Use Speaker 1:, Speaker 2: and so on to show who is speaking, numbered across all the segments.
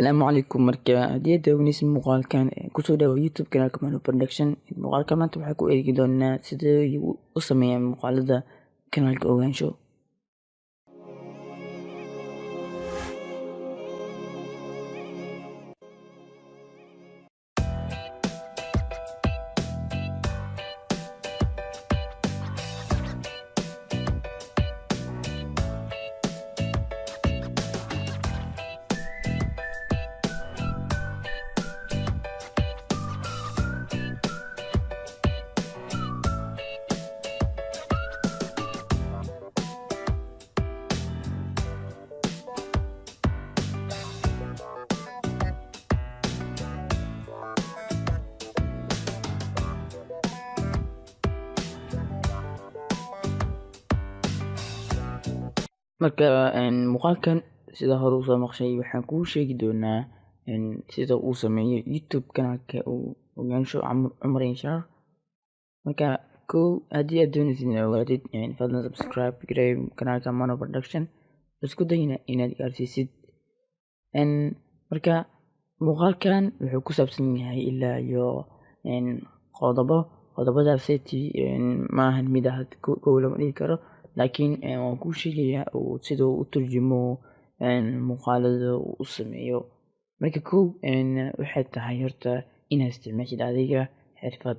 Speaker 1: Asalaamu calaykum. Marka haddii aad daawanaysid muuqaalkan, kusoo dhawo YouTube kanaalka Manu Production. Muuqaalka maanta waxaa ku eegi doonaa sida u sameeyaan muuqaalada kanaalka Ogaansho. Marka muuqaalkan, sida hore usoo maqshay, waxaan kuu sheegi doonaa sida uu sameeyo YouTube kanaalka Ogaansho Cumar Inshaar. Marka kow, haddii aad doonaysid inaad ogaatid, fadlan subscribe garee kanaalka Mano Production, isku dayna inaad gaarsiisid. Marka muuqaalkan wuxuu ku saabsan yahay ilaa iyo qodobo. Qodobadaaseti maahan mid ah kow lama dhihi karo, laakiin waan kuu sheegayaa sida uu u turjumo muuqaalada uu u sameeyo. Marka kow, waxay tahay horta inaad isticmaashid adiga xirfad,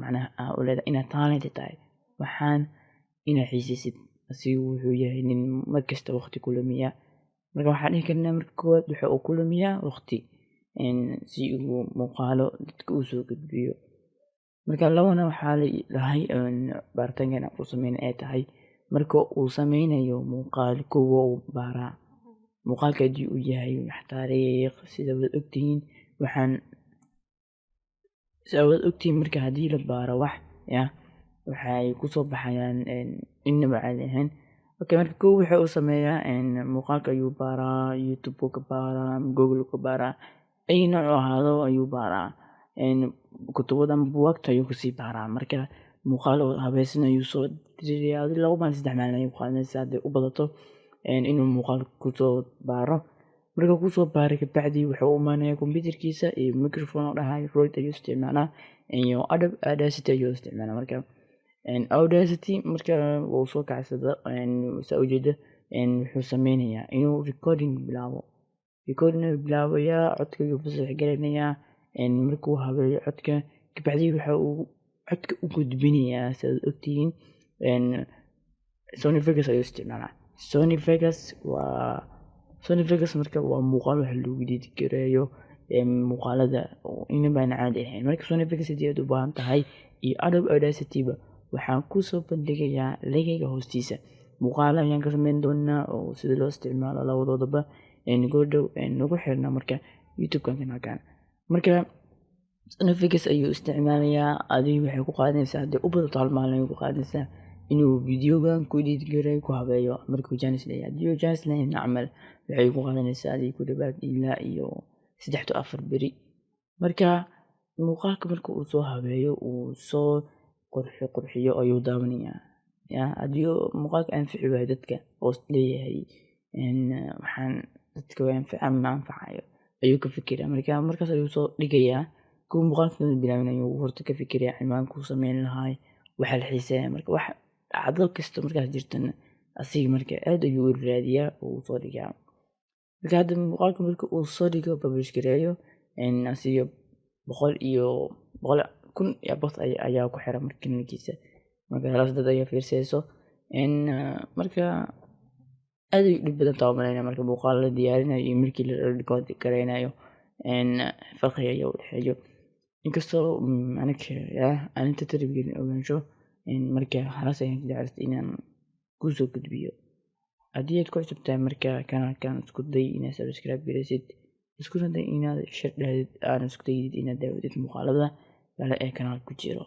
Speaker 1: macnaha aa u leedahay inaad talent tahay, waxaan inaad xiisaysid. Asigu wuxuu yahay nin markasta waqti ku lumiya. Marka waxaan dhihi karnaa, marka koowaad waxa uu ku lumiyaa waqti si uu muuqaalo dadka u soo gudbiyo. Marka labana, waxaa la dhahay baaritaankan aan ku sameynay ay tahay, marka uu sameynayo muuqaal, kow uu baaraa muuqaalka haddii uu yahay wax taariikh. Sida wad ogtihiin, waxaan sida wad ogtihiin, marka haddii la baaro wax ya waxay kusoo baxayaan inaba caadi ahayn. Okay, marka kow waxa uu sameeyaa, muuqaalka ayuu baaraa, YouTube uu ka baaraa, Google ka baaraa, ay nooc u ahaado ayuu baaraa, kutubada ama buugaagta ayuu kasii baaraa. Marka muuqaal habaysan ayuu soo diriyaa. Adi 2 maalin, 3 maalin ayuu qaadanaysaa hadday u badato inuu muuqaal kusoo baaro. Marka kusoo baaray kabacdi, wuxuu u imaanaya computerkiisa iyo microphone oo dhahay Rode ayuu isticmaalaa iyo Adobe Audacity ayuu isticmaalaa. Marka Audacity marka uu soo kacsado, saa ujeeda, wuxuu sameynayaa inuu recording bilaabo. Recording ayuu bilaabayaa, codka ayuu fasax garanayaa. Markuu habeeyo codka kabacdi, waxa uu codka u gudbinayaa, sidaad ogtihiin, Sony Vegas ayuu isticmaalaa. Sony Vegas waa Sony Vegas. Marka waa muuqaal wax lagu edit gareeyo muuqaalada inabaan caadi ahayn. Marka Sony Vegas haddii aad u baahan tahay iyo Adobe Audacity-ba, waxaan kusoo bandhigayaa linkiga hoostiisa. Muuqaalo ayaan ka sameyn doonaa oo sida loo isticmaalo labadoodaba goordhow nagu xirna. Marka YouTube-kan kanaalkan, marka Sony Vegas ayuu isticmaalayaa. Adiga waxay ku qaadanaysaa, haddii u badato hal maalin ayay ku qaadanaysaa inuu videogan ku edit gareeyo, ku habeeyo, markuu chance leeyahay. Haddii uu chance lahayn camal, waxay ku qaadanaysaa adiga ku dhawaad ilaa iyo 3 to 4 beri. Marka muuqaalka marka uu soo habeeyo, uu soo qurxiyo qurxiyo ayuu daawanayaa ya. Haddii muuqaalka anfici waayo dadka oo leeyahay, waxaan dadka way anfaca ma anfacayo ayuu ka fikiraa. Marka markaas ayuu soo dhigayaa. Kuwa muuqaalka bilaabin ayuu horta ka fikirayaa ciwaankuu sameyn lahay, waxa la xiiseeya. Marka wax dhacdo kasta markaas jirtana, asiga marka aad ayuu u raadiyaa oo uu soo dhigaa. Marka hadda muuqaalka marka uu soo dhigo, publish gareeyo, asiga boqol iyo boqol kun iyo bot ayaa ku xiran marka kanaalkiisa. Marka halaas dad ayaa fiirsayso. Marka aad ay u dhib badan tahay umaleynaya. Marka muuqaal la diyaarinayo iyo markii la record gareynayo, farqi ayaa u dhexeeyo, inkastoo aniga ya aan inta tarbigelin Ogaansho. Marka halaas ayaan jeclaystay inaan kusoo gudbiyo. Haddii aad ku cusub tahay marka kanaalkan, isku day inaad subscribe gareysid, iskuna day inaad share dhahdid, aan isku daydid inaad daawadid muuqaalada kale ee kanaalka ku jiro.